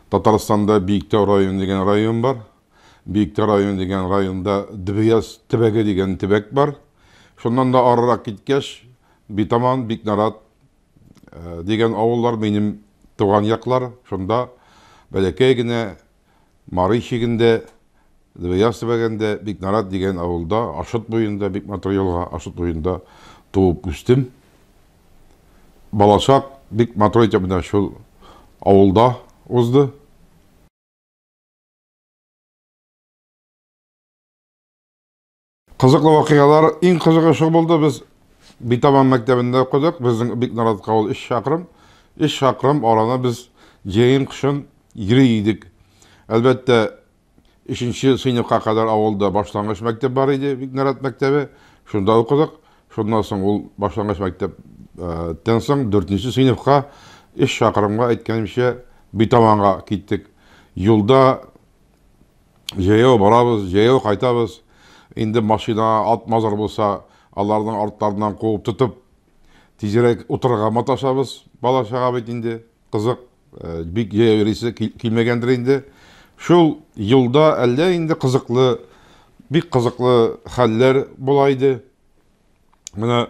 Татарстанда Биектау районы дигән район бар. Биектау районы дигән районда Дөбъяз төбәге дигән төбәк бар. Шуннан да арырак киткәч, Битаман, Бикнарат дигән авыллар минем туган яклар. Шунда бәләкәй генә Мари чигендә, Дөбъяз төбәгендә Бикнарат дигән авылда, Ашыт буенда, бик матур елга, Ашыт буенда туып үстем. Балачак бик матур итеп менә шул авылда узды. Кызыклы вакыйгалар, иң кызыгы шул булды, без Битаман мәктәбендә укыдык, безнең Бикнаратка ул 3 чакрым. 3 чакрым араны без җәен кышын йөри идек. Әлбәттә, Өченче сыйныфка кадәр авылда башлангыч мәктәп бар иде, Бикнарат мәктәбе. Шунда укыдык. Шуннан соң ул башлангыч мәктәптән соң дүртенче сыйныфка өч чакрымга әйткәнемчә Битаманга киттек. Юлда җәяү барабыз, җәяү кайтабыз. Инде машина, ат мазар булса, аларның артларыннан куып тотып, тизрәк утырырга маташабыз. Бала-чага бит инде. Кызык, бик җәяү йөрисе килмәгәндер инде. Шул юлда әллә инде кызыклы, бик кызыклы хәлләр була иде. Менә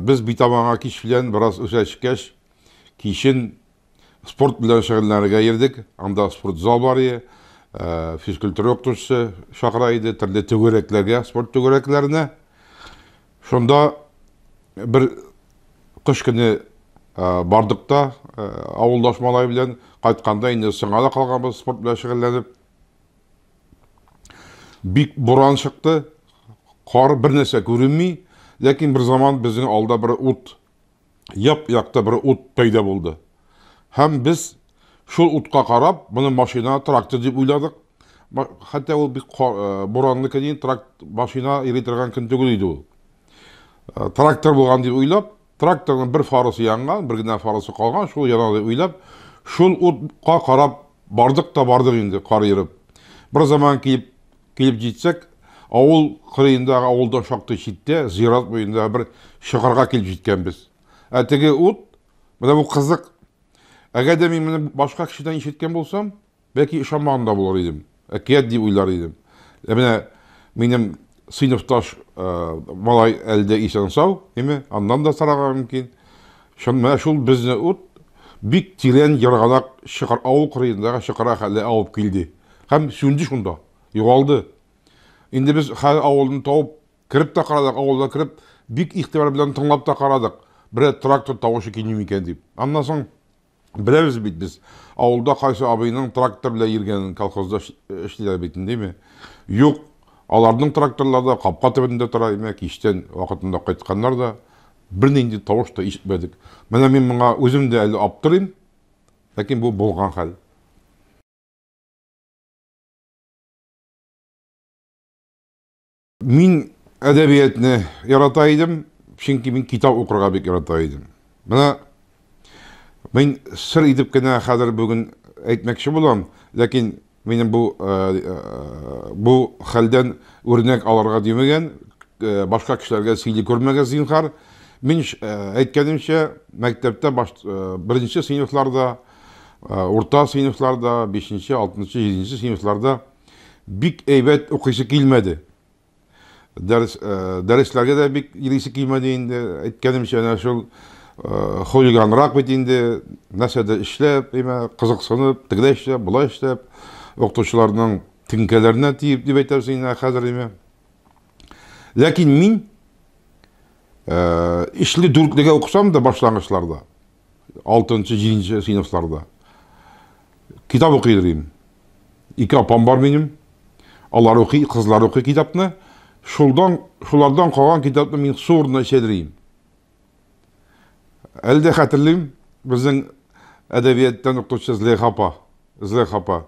без Битаманга кич белән бераз үсә төшкәч, кичен спорт белән шөгыльләнергә йөрдек. Анда спортзал бар иде. Физкультура укытучысы чакыра иде төрле түгәрәкләргә, спорт түгәрәкләренә. Шунда бер кыш көне бардык та авылдаш малай белән кайтканда инде соңга да калганбыз спорт белән шөгыльләнеп. Бик буран чыкты, кар бер нәрсә күренми, ләкин бер заман безнең алда бер ут, яп-якты бер ут пәйда булды. Һәм без шул утка карап, моны машина, трактор дип уйладык. Хәтта ул бик буранлы көн иде, тракт машина йөри торган көн түгел иде ул. Трактор булган дип уйлап, тракторның бер фарасы янган, бер генә фарасы калган, шул яна дип уйлап, шул утка карап бардык та бардык инде кар ерып. Бер заман килеп килеп җитсәк, авыл кырыендагы авылдан шактый читтә, зират буенда бер чокырга килеп җиткәнбез. Ә теге ут, менә бу кызык. Әгәр дә мин моны башка кешедән ишеткән булсам, Бәлки ышанмаган да булыр идем. Әкият дип уйлар идем. Ә менә минем сыйныфташ малай әле дә исән-сау, әйме, аннан да сорарга мөмкин. Шун менә шул безне ут бик тирән ерганак чокыр, авыл кырыендагы чокырга хәтле алып килде. Һәм сүнде шунда, югалды. Инде без хәзер авылны табып кереп тә карадык, авылга кереп бик игътибар белән тыңлап та карадык. Берәр трактор тавышы килми микән дип. Аннан соң Беләбез бит без, авылда кайсы абыйның трактор белән йөргәнен, колхозда эшлиләр бит инде, әйме? Юк, аларның тракторлары да капка төбендә тора, әйме, кичтән вакытында кайтканнар да, бернинди тавыш та ишетмәдек. Менә мин моңа үзем дә әле аптырыйм, ләкин бу булган хәл. Мин әдәбиятны ярата идем, чөнки мин китап укырга бик ярата идем. Менә мин сер итеп кенә хәзер бүген әйтмәкче булам, ләкин минем бу бу хәлдән үрнәк алырга димәгән, башка кешеләргә сөйли күрмәгез, зинһар. Мин әйткәнемчә, мәктәптә баш, беренче сыйныфларда, урта сыйныфларда, бишенче, алтынчы, җиденче сыйныфларда бик әйбәт укыйсы килмәде. Дәрес, э, дәресләргә дә бик йөрисе килмәде инде. Әйткәнемчә, әнә шул э, хулиганрак бит инде, нәрсәдер эшләп, әйме, кызыксынып, тегеләй эшләп, болай эшләп, укытучыларның теңкәләренә тиеп дип әйтәбез инде хәзер, әйме. Ләкин мин э, ишле дүртлегә укысам да башлангычларда, алтынчы, җиденче сыйныфларда китап укый идем. Ике апам бар минем. Алар укый, кызлар укый китапны. Шулдан, шулардан калган китапны мин су урынына эчәдер Әле дә хәтерлим, безнең әдәбияттан укытучы Злейха апа. Злейха апа.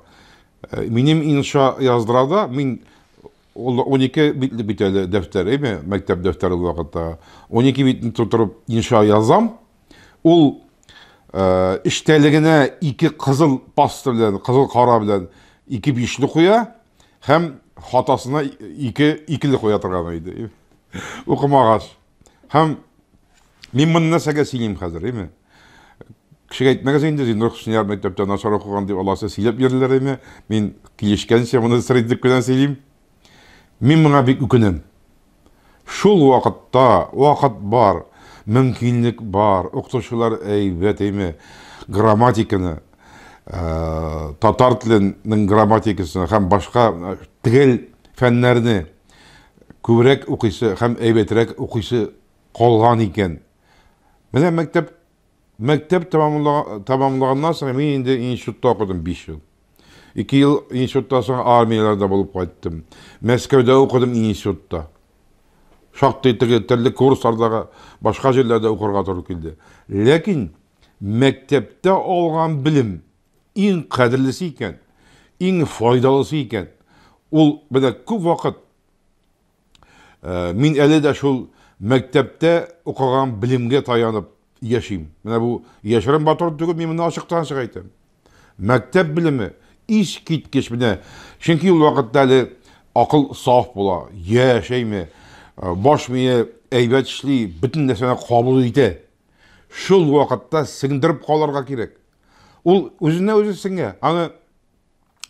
Э, минем инша яздыра да, мин ул 12 битлек бит әле дәфтәр, әйме, мәктәп дәфтәре ул вакытта. 12 битне тутырып инша язам. Ул э, эчтәлегенә ике кызыл паста белән, кызыл кара белән ике бишле куя һәм хатасына ике икеле куя торган иде. Укымагач. Һәм мин моны нәрсәгә сөйлим хәзер, әйме? Кешегә әйтмәгез инде, Зиннур Хөснияров мәктәптә начар укыган дип аласы сөйләп йөрделәр име. Мин килешкәнчә моны сер итеп кенә сөйлим. Мин моңа бик үкенәм. Шул вакытта вакыт бар, мөмкинлек бар, укытучылар әйбәт име, грамматиканы, э, татар теленең грамматикасын һәм башка э, тел фәннәрне күбрәк укыйсы һәм әйбәтрәк укыйсы калган икән. Менә мәктәп Мәктәп тәмамлаганнан соң мин инде институтта укыдым 5 ел. 2 ел институттан соң армияләрдә булып кайттым. Мәскәүдә укыдым институтта. Шактый теге төрле курслардагы башка җирләрдә укырга туры килде. Ләкин мәктәптә алган белем иң кадерлесе икән, иң файдалысы икән. Ул менә күп вакыт Э, мин әле дә шул мәктәптә укыган белемгә таянып яшим. Менә бу яшерен батыр түгел, мин моны ачыктан-ачык әйтәм. Мәктәп белеме искиткеч менә. Чөнки ул вакытта әле акыл саф була, яшь әйме, э, баш мие әйбәт эшли, бөтен нәрсәне кабул итә. Шул вакытта сеңдереп калырга кирәк. Ул үзенә үзе сеңә. Аны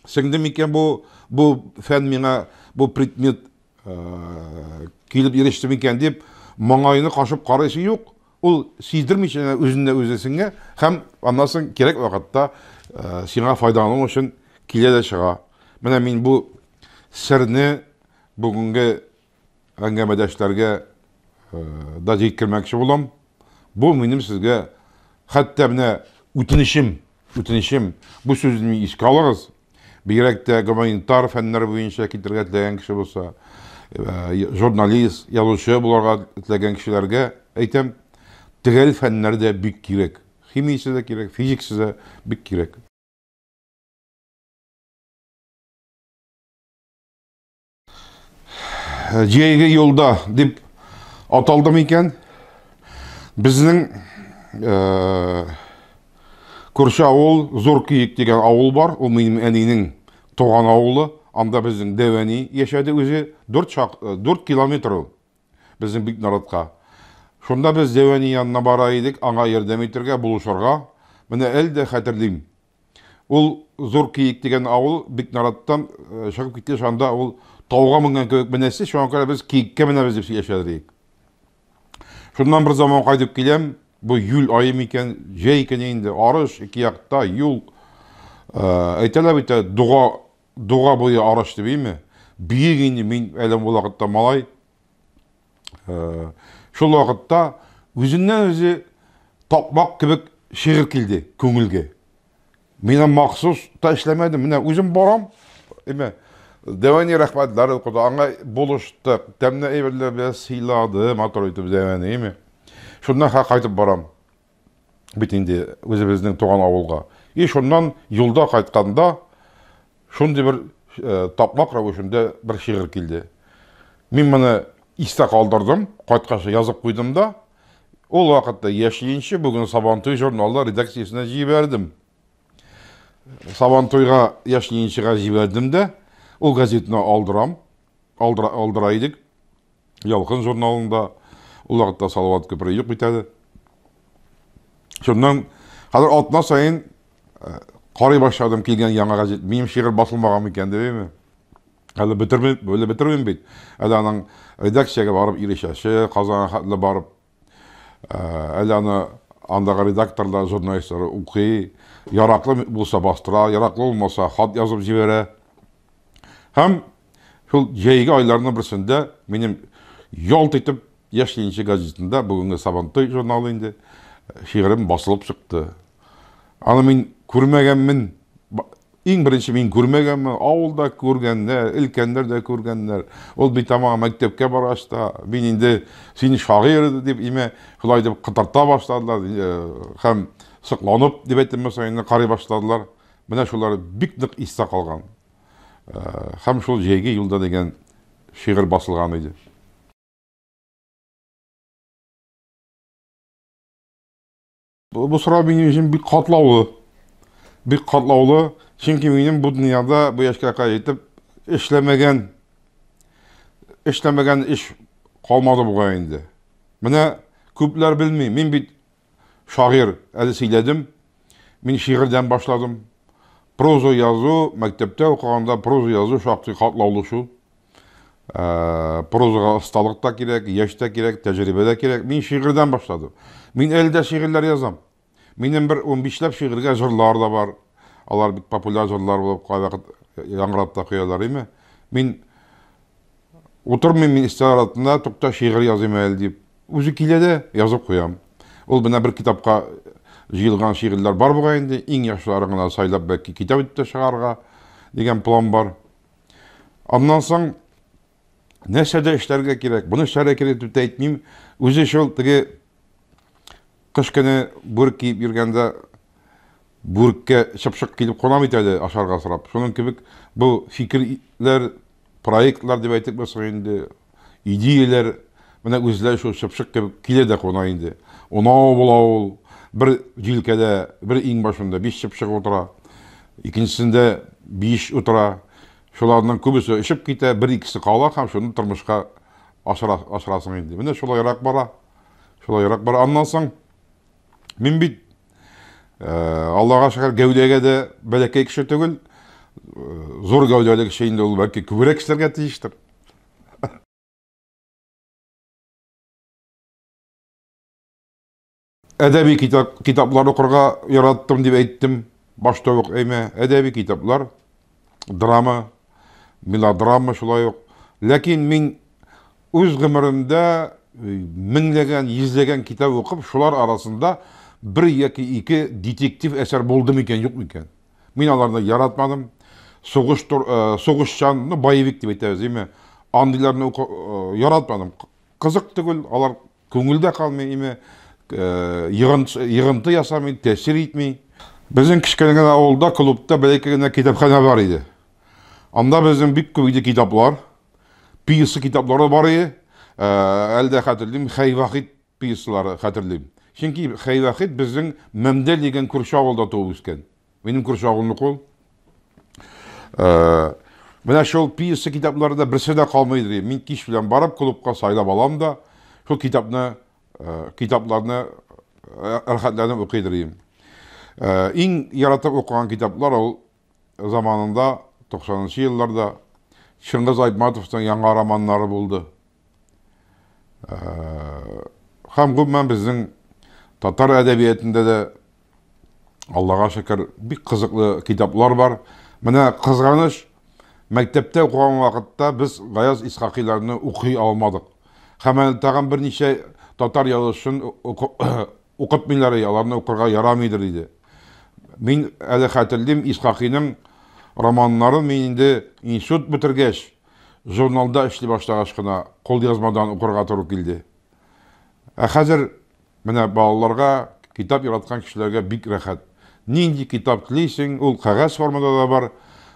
сеңде микән бу бу фән миңа бу предмет э, килеп иреште микән дип маңгаены кашып карыйсы юк ул сиздермичә үзенә үзе сеңә һәм аннан соң кирәк вакытта э, сиңа файдалану өчен килә дә чыга менә мин бу серне бүгенге әңгәмәдәшләргә э, да җиткермәкче булам. Бу минем сезгә хәтта менә үтенечем, үтенечем. Бу сүзне искә алыгыз. Бигрәк тә гуманитар фәннәр буенча китергә теләгән кеше булса, э, журналист, язучы булырга теләгән кешеләргә әйтәм, төгәл фәннәр дә бик кирәк. Химиясе дә кирәк, физикасы да бик кирәк. Җәйге юлда дип аталды микән? Безнең э, күрше авыл Зур Киек дигән авыл бар. Ул минем әнинең туган авылы. Анда безнең дәү әни яшәде үзе. 4 чак, 4 километр ул безнең Бикнаратка. Шунда без дәү әни янына бара идек, аңа ярдәм итәргә, булышырга. Менә әле дә хәтерлим. Ул Зур Киек дигән авыл Бикнараттан э, чыгып киткәч, анда ул тауга менгән кебек менәсе, шуңа күрә без Киеккә менәбез дип сөйләшә идек. Шуннан бер заман кайтып киләм, бу июль ае микән, җәй көне инде, арыш, ике якта юл. Э, әйтәләр бит, э, дуга, дуга буе арыш дип, име? Биек инде, мин әле бу вакытта малай. Шул вакытта үзеннән үзе такмак кебек шигырь килде күңелгә. Мин аны махсус та эшләмәдем. Менә үзем барам. Эме Дәвәни рәхмәтләр укыды, аңа булыштык, тәмле әйберләр белән сыйлады, матур итеп Дәвәни, эме. Шуннан ха кайтып барам. Бит инде үзебезнең туган авылга. И шуннан юлда кайтканда Шундый бер э, тапмак рәвешендә бер шигырь килде. Мин моны истә калдырдым, кайткач язып куйдым да. Ул вакытта яшьленче бүген Сабантуй журналы редакциясенә җибәрдем. Сабантуйга яшьленчегә җибәрдем дә, ул газетны алдырам, алдыра, алдыра идек. Ялкын журналында ул вакытта Салават күпере юк бит әле. Шуннан хәзер атна саен э, карый башладым килгән яңа газет. Минем шигырь басылмаган микән дип, әйме? Әле бетермим, әле бетермим бит. Әле аның редакциягә барып ирешәсе, Казанга хәтле барып, э, әле аны андагы редакторлар, журналистлар укый, яраклы булса бастыра, яраклы булмаса хат язып җибәрә. Һәм шул җәйге айларның берсендә минем ялт итеп Яшь ленинчы газетында бүгенге Сабантуй журналы инде шигырем басылып чыкты. Аны мин күрмәгәнмен. Иң беренче мин күрмәгәнмен, авылда күргәннәр, өлкәннәр дә күргәннәр. Ул бит аңа мәктәпкә баргач та, мин инде син шагыйрь дип име, шулай дип кытырта башладылар э, һәм сокланып дип әйтәм инде карый башладылар. Менә шулар бик нык истә калган. Э, һәм шул җәйге юлда дигән шигырь басылган иде. Бу сорау минем өчен бик катлаулы. Бик катлаулы, чөнки минем бу дөньяда бу яшькә кадәр җитеп эшләмәгән эшләмәгән эш калмады бугай инде. Менә күпләр белми, мин бит шагыйрь, әле сөйләдем. Мин шигырьдән башладым. Проза язу, мәктәптә укыганда проза язу шактый катлаулы шул. Прозага осталык та кирәк, яшь тә кирәк, тәҗрибә дә кирәк. Мин шигырьдән башладым. Мин әле дә шигырьләр язам. Минем бер 15ләп шигырьгә җырлар да бар. Алар бик популяр җырлар булып кайвакыт яңгырап та куялар, име? Мин утырмыйм мин өстәл артында, тукта шигырь языйм әле дип. Үзе килә дә язып куям. Ул менә бер китапка җыелган шигырьләр бар бугай инде, иң яхшыларын гына сайлап бәлки китап итеп тә чыгарырга дигән план бар. Аннан соң нәрсә дә эшләргә кирәк, моны эшләргә кирәк дип тә әйтмим. Үзе шул теге кыш көне бүрек киеп йөргәндә бүреккә чыпчык килеп куна бит әле ашарга сорап. Шуның кебек бу фикерләр, проектлар дип әйтик соң инде, идеяләр менә үзләре шул чыпчык кебек килә дә куна инде. Унау була ул, бер җилкәдә, бер иңбашында биш чыпчык утыра, икенчесендә биш утыра. Шуларның күбесе очып китә, бер-икесе кала һәм шуны тормышка ашыра, ашырасың инде. Менә шулайрак бара. Шулайрак бара. Аннан соң мин бит Аллага шөкер, гәүдәгә дә бәләкәй кеше түгел, зур гәүдәле кеше инде ул бәлки күбрәк эшләргә тиештер. Әдәби китап, китаплар укырга яраттым дип әйттем. Башта ук әймә, әдәби китаплар, драма, мелодрама шулай ук. Ләкин мин үз гомеремдә меңләгән, йөзләгән китап укып, шулар арасында бер яки ике детектив әсәр булды микән, юк микән? Мин аларны яратмадым. Сугыш сугышчан, ну, боевик дип әйтәбез, әйме? Андыйларны яратмадым. Кызык түгел, алар Күңелдә калмый име, йогынты ясамый, тәэсир итми. Безнең кечкенә генә авылда клубта бәләкәй генә китапханә бар иде. Анда безнең бик күп иде китаплар. Пьеса китаплары бар иде. Әле дә хәтерлим, Хәй Вахит пьесалары хәтерлим. Чөнки Хәй Вахит безнең Мәмдәл дигән күрше авылда туып үскән. Минем күрше авылныкы ул. Менә шул пьеса китаплары да берсе дә калмый иде. Мин кич белән барып клубка сайлап алам да, шул китапны, китапларны рәхәтләнеп укый идем. Иң яратып укыган китаплар ул заманында 90 елларда Чыңгыз Айтматовның яңа романнары булды. Һәм гомумән безнең татар әдәбиятында да Аллага шөкер, бик кызыклы китаплар бар. Менә кызганыч, мәктәптә укыган вакытта без Гаяз Исхакыйларны укый алмадык. Һәм әле тагын берничә татар язучысын укытмыйлар, аларны укырга ярамыйдыр иде. Мин әле хәтерлим, Исхакыйның романнарын мин инде институт бетергәч, журналда эшли башлагач кына кулъязмадан укырга туры килде. Ә хәзер менә балаларга, китап яраткан кешеләргә бик рәхәт. Нинди китап телисең, ул кәгазь формада да бар,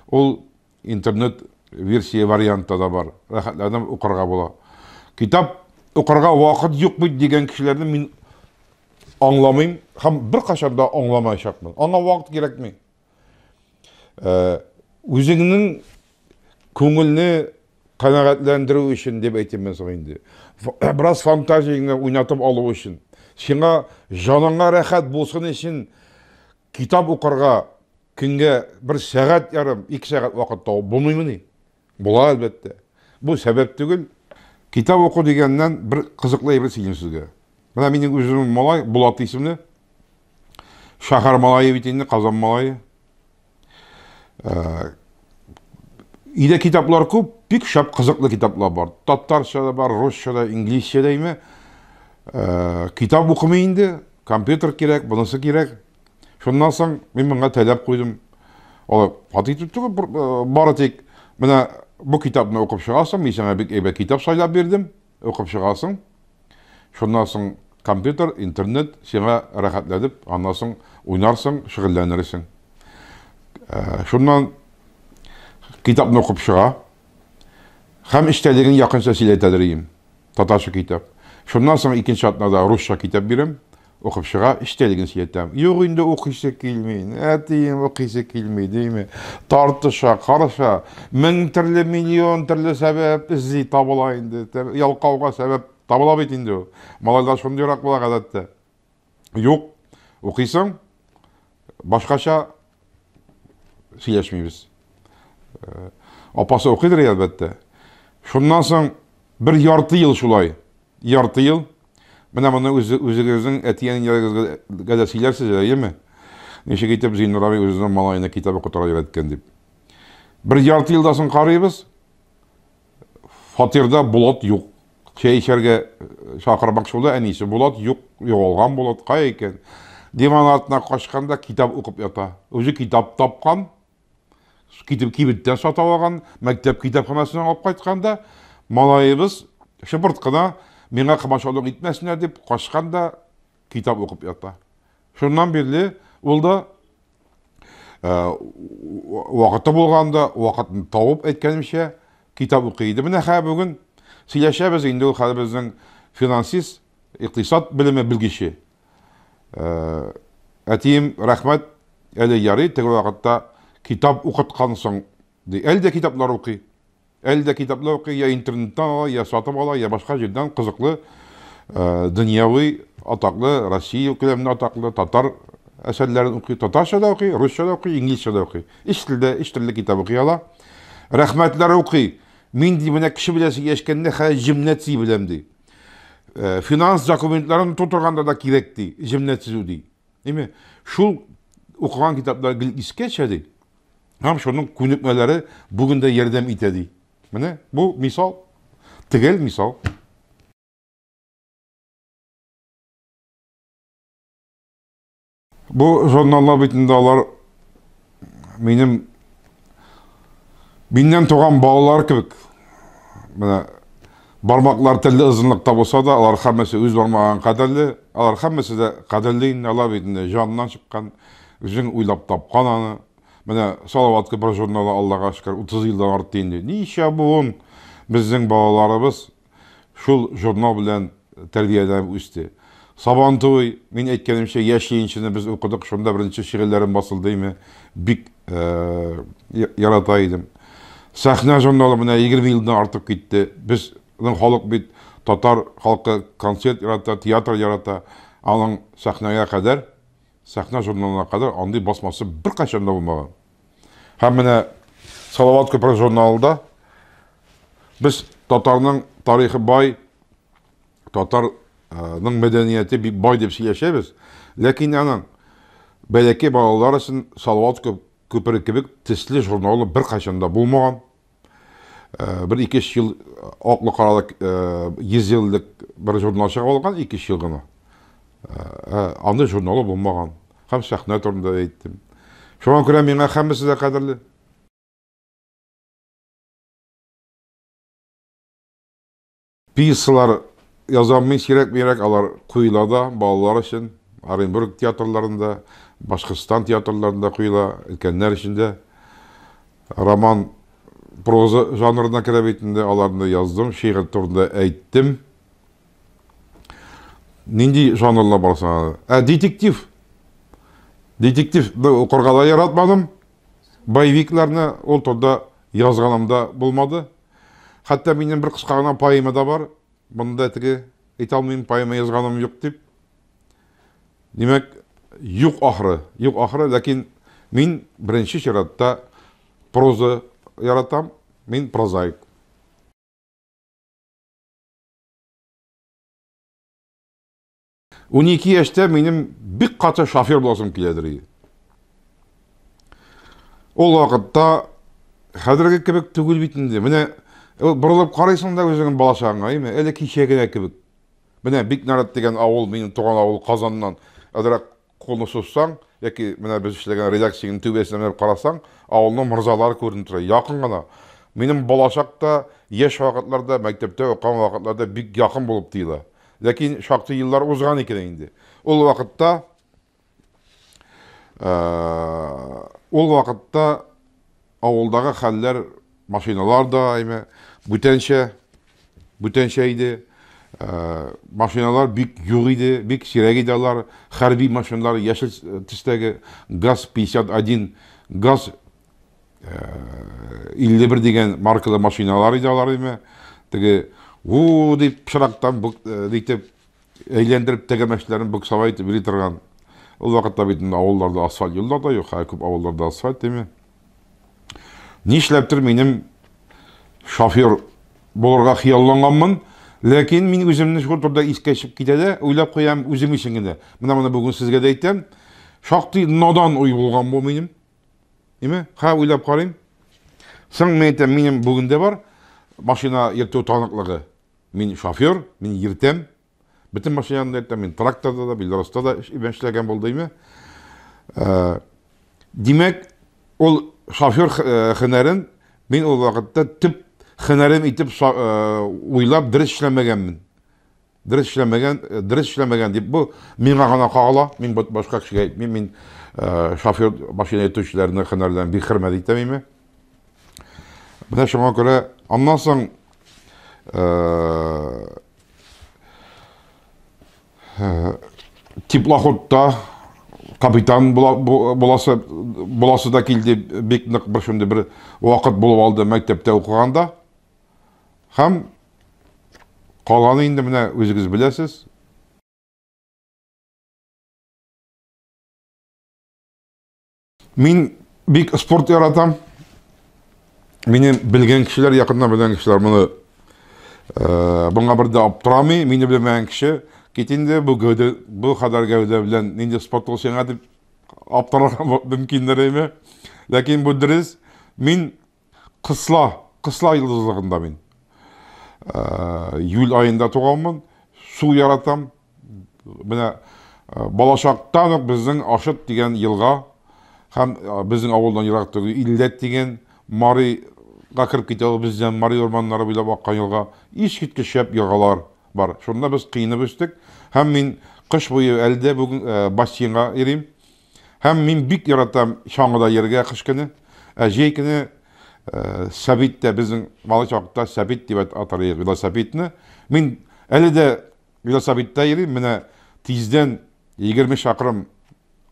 ул интернет версия вариантта да бар. Рәхәтләнеп укырга була. Китап укырга вакыт юк бит дигән кешеләрне мин аңламыйм һәм беркайчан да аңламаячакмын. Аңа вакыт кирәкми. Үзеңнең күңелне канәгатьләндерү өчен дип әйтим мин соң инде. Бераз фантазияңне уйнатып алу өчен, сиңа җаныңа рәхәт булсын өчен китап укырга көнгә бер сәгать ярым, ике сәгать вакыт табып булмыймыни? Була, әлбәттә. Бу сәбәп түгел. Китап уку дигәннән бер кызыклы әйбер сөйлим сезгә. Менә минем үземнең малай, Булат исемле. Шәһәр малае бит инде, Казан малае. Өйдә китаплар күп, бик шәп кызыклы китаплар бар. Татарча да бар, русча да, инглизчә дә име. Китап укымый инде, компьютер кирәк, монысы кирәк. Шуннан соң мин моңа таләп куйдым. Алай каты итеп түгел, бары тик менә бу китапны укып чыгасың, мин сиңа бик әйбәт китап сайлап бирдем, укып чыгасың. Шуннан соң компьютер, интернет сиңа рәхәтләнеп, аннан соң уйнарсың, шөгыльләнерсең. Шуннан китапны укып чыга. Һәм эчтәлеген якынча сөйләтәдер идем. Татарча китап. Шуннан соң икенче атнада русча китап бирәм. Укып чыга, эчтәлеген сөйләтәм. Юк инде укыйсы килми. Әтием укыйсы килми, дими. Тартыша, карыша. Мең төрле, миллион төрле сәбәп эзли табыла инде. Ялкауга сәбәп табыла бит инде ул. Малайлар шундыйрак була гадәттә. Юк, укыйсың. Башкача сөйләшмибез. Апасы укыйдыр, әлбәттә. Шуннан соң бер ярты ел шулай. Ярты ел. Менә моны үзегезнең әти-әниләрегезгә дә сөйләрсез, әйеме? Ничек итеп Зиннур абый үзенең малаена китап укытырга өйрәткән дип. Бер ярты елдан соң карыйбыз, фатирда Булат юк. Чәй эчәргә чакырмакчы булды әнисе. Булат юк, югалган Булат, кая икән? Диван артына качкан да китап укып ята. Үзе китап тапкан, китеп кибеттән сатып алган, мәктәп китапханәсеннән алып кайткан да, малаебыз шыпырт кына миңа комачаулык итмәсеннәр дип качкан да китап укып ята. Шуннан бирле ул да вакыты булганда, вакытын табып әйткәнемчә, китап укый иде. Менә хәзер бүген сөйләшәбез инде, ул хәзер безнең финансист, икътисад белеме белгече. Әтием, рәхмәт, әле ярый, теге вакытта китап укыткан соң, ди. Әле дә китаплар укый. Әле дә китаплар укый, я интернеттан ала, я сатып ала, я башка җирдән кызыклы, дөньяви атаклы, Россия күләмендә атаклы татар әсәрләрен укый. Татарча да укый, русча да укый, инглизчә дә укый. Өч телдә, өч төрле китап укый ала. Рәхмәтләр укый. Мин ди, менә кеше белән сөйләшкәндә хәзер җөмлә төзи беләм ди. Финанс документларын тутырганда да кирәк ди, җөмлә төзү ди. Әйме, шул укыган китаплар гел искә төшә ди. Һәм шуның күнекмәләре бүген дә ярдәм итә ди. Менә бу мисал, төгәл мисал. Бу журналлар бит инде алар минем миннән туган балалар кебек. Менә бармаклар телле озынлыкта булса да, алар һәммәсе үз бармагын кадерле, алар һәммәсе дә кадерле инде, алар бит инде җаннан чыккан, үзең уйлап тапкан аны. Менә Салават күпере журналы, Аллага шөкер, 30 елдан артты инде. Ничә буын безнең балаларыбыз шул журнал белән тәрбияләнеп үсте. Сабантуй, мин әйткәнемчә, яшь ленинчыны без укыдык, шунда беренче шигырьләрем басылды име, бик ярата идем. Сәхнә журналы менә 20 елдан артып китте. Безнең халык бит, татар халкы концерт ярата, театр ярата. Аның сәхнәгә кадәр, сәхнә журналына кадәр андый басмасы беркайчан да булмаган. Һәм менә Салават күпере журналында без татарның тарихы бай, татарның мәдәнияте бик бай дип сөйләшәбез. Ләкин аның бәләкәй балалар өчен Салават күпере кебек төсле журналы беркайчан да булмаган. Бер ике-өч ел аклы-каралы 100 еллык бер журнал чыгып алган, ике-өч ел гына. Андый журналы булмаган. Һәм сәхнә турында әйттем. Шуңа күрә миңа һәммәсе дә кадерле. Пьесалар язам мин сирәк-мирәк, алар куела да балалар өчен. Оренбург театрларында, Башкортстан театрларында куела, өлкәннәр өчен дә. Роман проза жанрына керә бит инде, аларны яздым, шигырь турында әйттем. Нинди жанрлар бар соң? Ә, детектив. Детектив укырга да яратмадым. Боевикларны ул турыда язганым да булмады. Хәтта минем бер кыска гына поэма да бар. Монда теге әйтә алмыйм, поэма язганым юк дип. Димәк, юк ахры, юк ахры, ләкин мин беренче чиратта проза яратам, мин прозаик. 12 яшьтә минем бик каты шофер буласым киләдер иде. Ул вакытта хәзерге кебек түгел бит инде. Менә борылып карыйсың да үзеңнең балачагыңа, әйме? Әле кичә генә кебек. Менә Бикнарат дигән авыл, минем туган авыл Казаннан әзрәк кулны сузсаң, яки менә без эшләгән редакциянең түбәсенә менеп карасаң, авылның морзалары күренеп тора, якын гына. Минем балачакта, яшь вакытларда, мәктәптә укыган вакытларда бик якын булып тоела. Ләкин шактый еллар узган икән инде. Ул вакытта ул вакытта авылдагы хәлләр, машиналар да әйме, бүтәнчә, бүтәнчә иде. Машиналар бик юк иде, бик сирәк иде алар. Хәрби машиналар, яшел төстәге ГАЗ-51, ГАЗ 51 дигән маркалы машиналар иде алар име. Теге у дип пычрактан итеп әйләндереп тәгәрмәчләрен буксовать итеп йөри торган. Ул вакытта бит инде авылларда асфальт юллар да юк, хәзер күп авылларда асфальт дими. Нишләптер минем шофер булырга хыялланганмын, ләкин мин үземне шул турыда искә чыгып китә дә, уйлап куям үзем өчен генә. Менә моны бүген сезгә дә әйтәм. Шактый надан уй булган бу минем. Ниме? Ха, уйлап карыйм. Соң мин әйтәм, минем бүген дә бар машина йөртү таныклыгы. Мин шофер, мин йөртәм. Бөтен машинаны да йөртәм, мин тракторда да, Беларуста да эшләгән булды, име. Э, димәк, ул шофер э, һөнәрен мин ул вакытта төп һөнәрем итеп э, уйлап дөрес эшләмәгәнмен. Дөрес эшләмәгән, дөрес эшләмәгән дип бу миңа гына кагыла, мин башка кешегә әйтмим, мин шофер машина йөртүчеләрне һөнәрләрен бик хөрмәт итәм име. Менә шуңа күрә аннан соң Теплоходта капитан буласы буласы да килде, бик нык бер шундый бер вакыт булып алды мәктәптә укыганда. Һәм калганы инде менә үзегез беләсез. Мин бик спорт яратам. Мине белгән кешеләр, якыннан белгән кешеләр моны э, моңа бер дә аптырамый. Мине белмәгән кеше кит инде бу гәүдә, бу кадәр гәүдә белән нинди спорт ул сиңа дип аптырарга мөмкиннәр әйме. Ләкин бу дөрес. Мин Кысла, Кысла йолдызлыгында мин. Э, июль аенда туганмын. Су яратам. Менә э, балачактан ук безнең Ашыт дигән елга һәм э, безнең авылдан ерак түгел Илләт дигән Марига кереп китә ул бездән Мари урманнары буйлап аккан елга. Искиткеч шәп елгалар бар. Шунда без кыенып үстек. Һәм мин кыш буе әле дә бүген бассейнга йөрим. Һәм мин бик яратам чаңгыда йөрергә кыш көне. Ә җәй көне э, сәбит тә безнең малай чакта сәбит дип атар идек велосипедны. Мин әле дә велосипедта йөрим. Менә тиздән 20 чакрым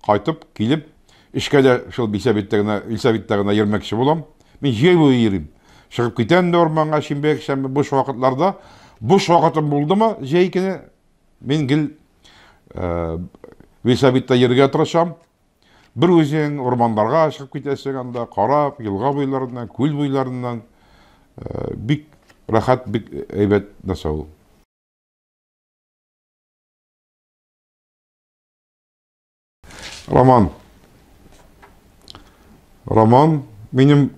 кайтып, килеп, эшкә дә шул велосипедта генә, велосипедта гына йөрмәкче булам. Мин җәй буе йөрим. Чыгып китәм дә урманга шимбә, якшәмбе буш вакытларда. Буш вакытым булдымы җәй көне Мин гел э, велосипедта йөрергә тырышам. Бер үзең урманнарга чыгып китәсең анда, карап, елга буйларыннан, күл буйларыннан. Э, бик рәхәт, бик әйбәт нәрсә ул. Роман. Роман минем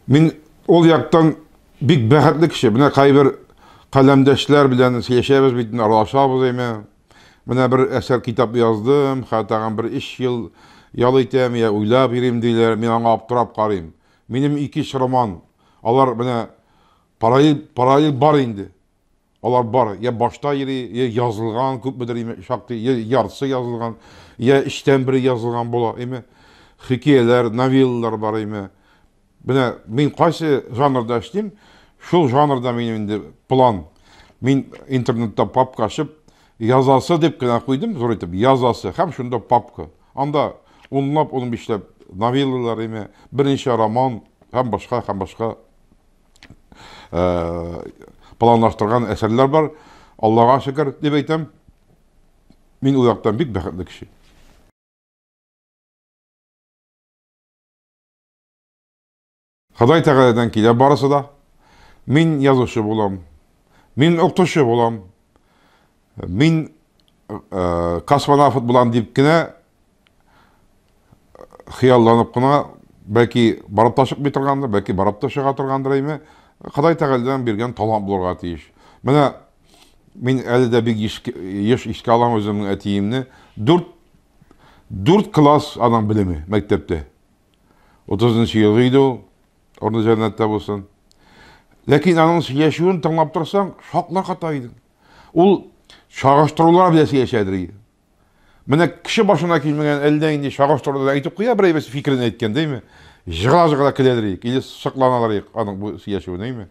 мин ул яктан бик бәхетле кеше. Менә кайбер каләмдәшләр белән сөйләшәбез бит, аралашабыз әйме. Менә бер әсәр китап яздым, хәтта бер өч ел ял итәм, я уйлап йөрим диләр. Мин аңа аптырап карыйм. Минем ике роман. Алар менә параллель параллель бар инде. Алар бар, я башта йөри, я язылган, күпмедер име, шактый, я яртысы язылган, я өчтән бере язылган була, име. Хикәяләр, новеллалар бар, име. Менә мин кайсы жанрда эшлим, шул жанрда минем инде план. Мин интернетта папка ачып, язасы дип кенә куйдым, зур итеп, язасы, һәм шунда папка. Анда унлап, унбишләп новеллалар, име, берничә роман һәм башка, һәм башка Э, планлаштырган әсәрләр бар. Аллага шөкер дип әйтәм. Мин ул яктан бик бәхетле кеше. Ходай Тәгаләдән килә барысы да. Мин язучы булам. Мин укытучы булам. Мин э, космонавт булам дип кенә хыялланып кына, бәлки барып та чыкмый торгандыр, бәлки барып та чыга торгандыр әйме. Ходай Тәгаләдән биргән талант булырга тиеш. Менә мин әле дә бик еш, еш искә алам үземнең әтиемне. Дүрт, дүрт класс аның белеме мәктәптә. 30 ел иде ул, орны җәннәттә булсын. Ләкин аның сөйләшүен тыңлап торсаң, шаклар ката идең. Ул чагыштырулар белән сөйләшәдер иде. Менә кеше башына килмәгән әллә инде чагыштыруда әйтеп куя бер әйбер фикерен әйткән, дәйме? Жыгыла-жыгыла көләдер идек, или сокланалар идек аның бу сөйләшүенә, әйме?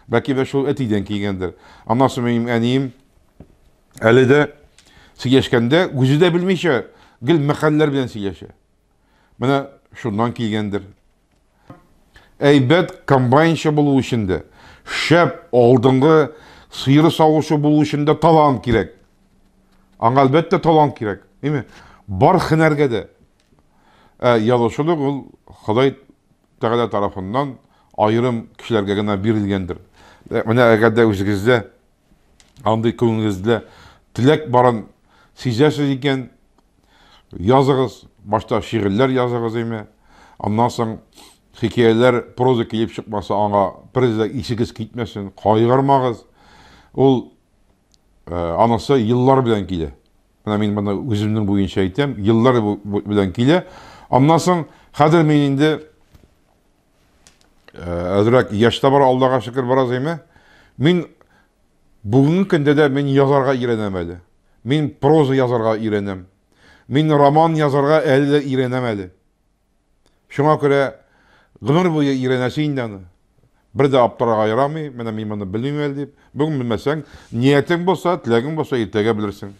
Бәлки дә шул әтидән килгәндер. Аннан соң минем әнием әле дә сөйләшкәндә үзе дә белмичә гел мәкальләр белән сөйләшә. Менә шуннан килгәндер. Әйбәт комбайнчы булу өчен дә, шәп алдынгы сыер савучы булу өчен дә талант кирәк. Аңа әлбәттә талант кирәк. Әйме? Бар һөнәргә дә. Ә язучылык ул Ходай Тәгалә тарафыннан аерым кешеләргә генә бирелгәндер. Менә әгәр дә үзегездә андый күңелегездә теләк барын сизәсез икән, языгыз, башта шигырьләр языгыз име, аннан соң хикәяләр, проза килеп чыкмаса, аңа бер дә исегез китмәсен, кайгырмагыз. Ул анысы еллар белән килә. Менә мин моны үземнең буенча әйтәм, еллар белән килә. Аннан соң хәзер мин инде әзрәк яшь тә бар, Аллага шөкер, бераз әйме. Мин бүгенге көндә дә мин язарга өйрәнәм әле. Мин проза язарга өйрәнәм. Мин роман язарга әле дә өйрәнәм әле. Шуңа күрә гомер буе өйрәнәсе инде аны. Бер дә аптырарга ярамый, менә мин моны белмим әле дип. Бүген белмәсәң, ниятең булса, теләгең булса, иртәгә белерсең.